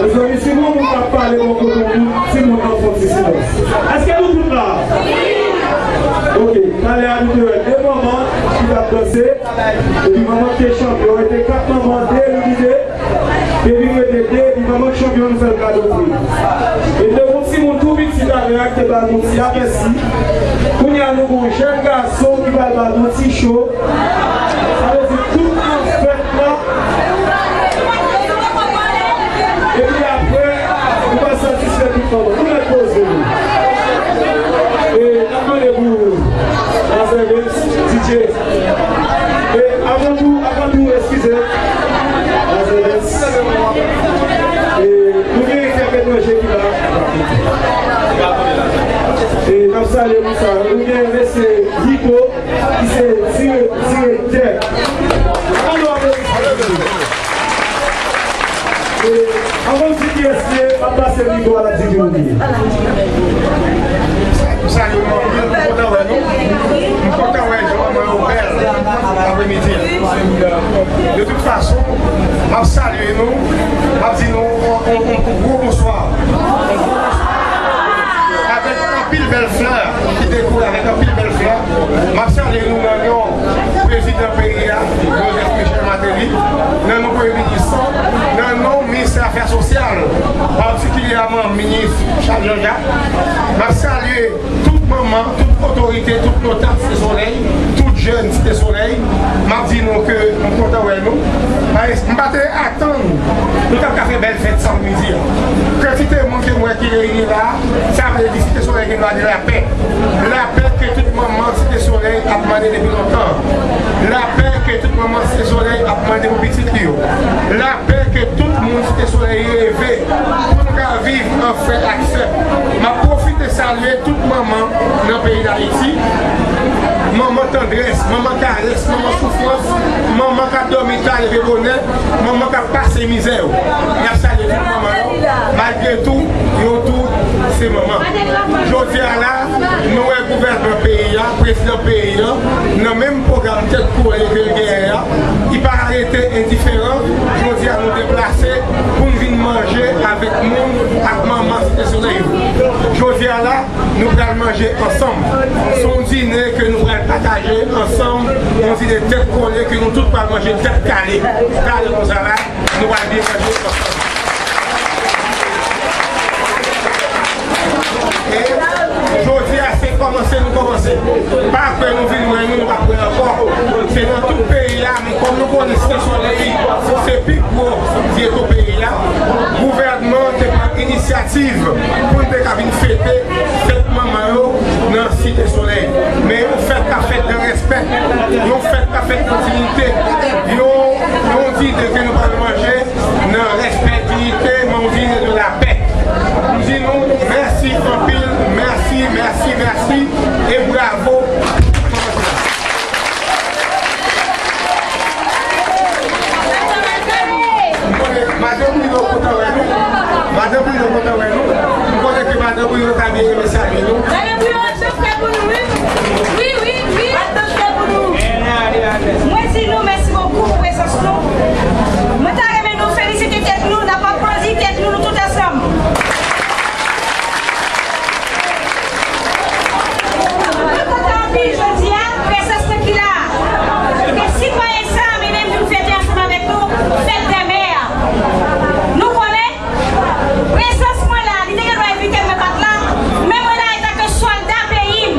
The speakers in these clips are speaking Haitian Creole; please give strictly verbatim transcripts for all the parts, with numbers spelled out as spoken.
Mezanmi, si gon moun ap pale bò kote w, timoun nan fè yon ti silans. Èske nou tout la? Ok, talè a nou te wè de manman ki t ap danse, epi manman ki te chanpyon, rete kat manman, de likide, epi rete de, epi manman ki chanpyon, nou fè l kado pri. E te gon timoun tou piti talè a ki te ba nou ti apèsi. Kounye a, nou gon jèn gason ki pral ba nou ti cho. Sa vle di tout nan fèt la. Epi apre, nou va satisfè tout manman. Nou mèt poze nou. E n ap mande pou Lazarus, D J. E avan tou, avan tou, eskize. Lazarus. E nou gen kèk etranje ki la. E n ap salye pou sa. Nou gen mesye Rico. Ki se dire-, direktè. Ann nou aplodi. E, anvan m di kiyès li ye, m ap pase mikwo a, l ap di ki moun li ye. M salye nou anpil, m kontan wè nou. M kontan wè jan manman yo bèl aprèmidi a. De tout fason, m ap salye nou, m ap di nou yon, yon, yon gwo bonswa. Avèk anpil bèl flè ki dekoure avèk anpil bèl flè. M ap salye nou nan non prezidan peyi a, Joseph Michel Martelly, nan non premye minis, nan non ministè afè sosyal, patikilyèman minis Charles Jean-Jacques. M ap salye tout manman, tout otorite, tout notab Site Solèy, tout jèn Site Solèy. M ap di nou ke m kontan wè nou. Paske m pa te atann nou t ap ka fè bèl fèt samdi a. Kantite moun ke m wè ki reyini la, sa vle di Site Solèy gen dwa gen lapè. Lapè ke tout manman Site Solèy ap mande depi lontan. Lapè ke tout manman Site Solèy ap mande pou pitit li yo. Lapè ke tout moun Site Solèy reve pou nou ka viv an frè ak sè. M ap pwofite salye tout manman nan peyi Dayiti. Manman tandrès, manman karès, manman soufrans, manman k ap dòmi ta leve bonè, manman k ap pase mizè yo. N ap salye tout manman yo. Malgre tou, yo tou se manman. Jodi a la, nou wè gouvènman peyi a, prezidan peyi a, nan menm pwogram tèt kole ke l genyen an, li pa rete endiferan. Jodi a, nou deplase pou n vin manje avèk moun ak manman Site Solèy yo. Jodi a la, nou pral manje ansanm. Se yon dine ke nou pral pataje ansanm, yon dine tèt kole ke nou tout pral manje tèt kale. Kale konsa la, nou pral byen manje ansanm. E jodi a, se kòmanse nou kòmanse. Pa kwè nou vin wè nou, nou p ap wè ankò. Se nan tout peyi a, men kòm nou konnen Site Solèy, se pi gwo geto peyi a, gouvènman te pran inisyativ pou n te ka vin fete fèt manman yo nan Site Solèy. Men yon fèt k ap fèt nan rèspè, yon fèt k ap fèt nan diyite, yon, yon diyite ke nou pral manje nan rèspè, diyite, men yon diyite de lapè. M di nou mèsi anpil, mèsi, mèsi, mèsi, e bravo. M konnen madanm Bruno kontan wè nou. Madanm Bruno kontan wè nou. M konnen ke madanm Bruno ta byen renmen salye nou. Madanm Bruno ap tann fè pou nou, wi. Wi, wi, wi. Ap tann fè pou nou. Mwen di nou mèsi bokou pou prezans nou. Mwen ta renmen nou felisite tèt nou, n ap aplodi tèt nou, nou tout ansanm. Mwen kontan anpil jodi a, prezans nou ki la. Ke sitwayen sa, mennen m vin fete ansanm avèk nou, fèt dèmè a. Nou konnen, prezans mwen la, li te gen dwa evite m, mwen pa t la, men mwen la antanke sòlda peyi m.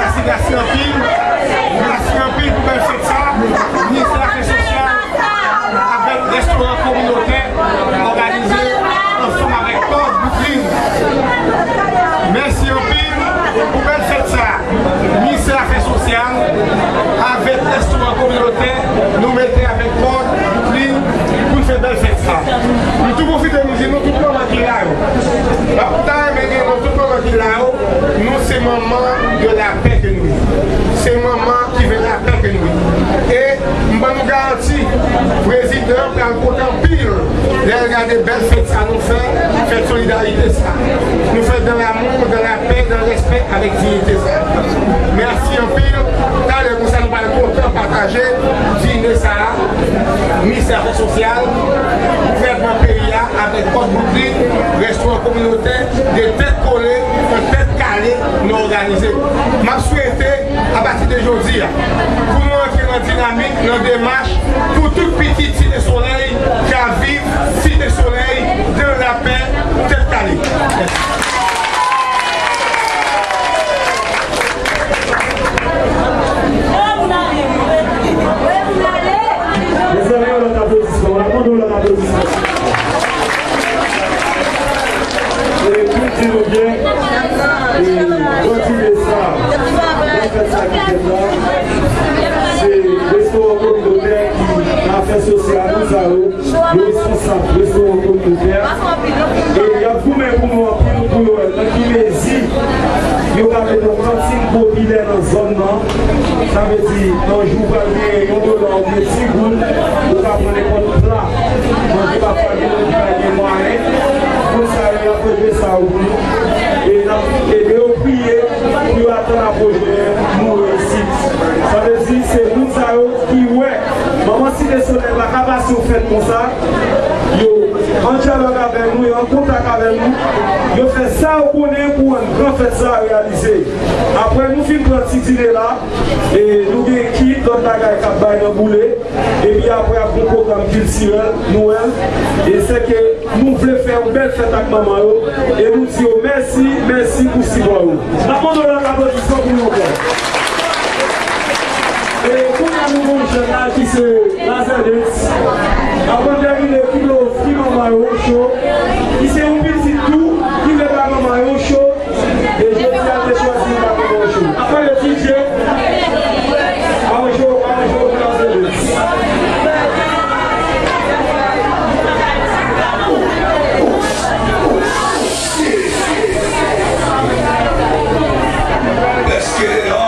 Mèsi, mèsi anpil. Mèsi anpil pou bèl fèt sa. Ministè Afè Sosyal avèk restoran kominotè òganize ansanm avèk Port Brooklyn. Mèsi anpil pou bèl fèt sa. Ministè Afè Sosyal avèk restoran kominotè, nou mete avèk Port Brooklyn pou n fè bèl fèt sa. M tou pwofite nou di nou tout manman ki la yo. M ap ta renmen di nou tout manman ki la yo, nou se manman de la pè ke nou ye. Se manman ki vle lapè ke nou ye. E m ban nou garanti, prezidan an pral kontan anpil lè l gade bèl fèt sa nou fè, fèt solidarite sa. Nou fè dans l'amour, dans la paix, dans le respect, avèk diyite sa. Mèsi anpil. Talè konsa nou pral kontan pataje dine sa a. Ministè Afè Sosyal, gouvènman peyi a, avèk Port Brooklyn, restoran kominotè, de tèt kole, an tèt kale, nou òganize. M ap swete, apati de jodi a, pou nou antre nan dinamik, nan demach, pou tout pitit Site Solèy ka viv Site Solèy dans la paix, tèt kale. Mèsi. Mezanmi, yon lòt aplodisman. N ap mande yon lòt aplodisman. E pou di nou byen, e, kontinye sa. Nan fèt sa ki fèt la, se restoran kominotè ki nan afè sosyal, moun sa yo, yo responsab restoran kominotè. E y ap goumen pou nou anpil pou yo wè nan ki mezi yo ka mete yon kantin popilè nan zòn nan. Sa vle di, nan jou pral genyen yon dola oubyen ti goud, ou ka pran nenpòt pla. Manje pafwa gen moun ki pa gen mwayen. Moun sa yo, y ap regle sa yo pou nou. E n ap ede yo priye pou yo atann apwoche nou reyisit. Sa vle di, se moun sa yo ki wè Manman Site Solèy pa ka pase yon fèt konsa. Yo an dyalòg avè nou, yo an kontak avè nou. Yo fè sa yo konnen pou rann gran fèt sa a reyalize. Apre nou fin pran ti dine la, e nou gen kit, lòt bagay k ap bay nan boule. Epi apre ap gen pwogram kiltirèl, Nwèl. E sèke nou vle fè yon bèl fèt ak manman yo. E nou di yo mèsi, mèsi pou sipò yo. N ap mande yon lòt aplodisman pou yo ankò. E kounye a nou gen yon jèn la ki se Lazarus. Apre n tèmine, ki vle ofri manman yo cho, ki se yon pitit tou, ki vle bay manman yo cho. E jodi a, te chwazi nou pa konn yon cho. Apre le D J, pa yon cho, pa yon cho pou Lazarus. Let's get it on.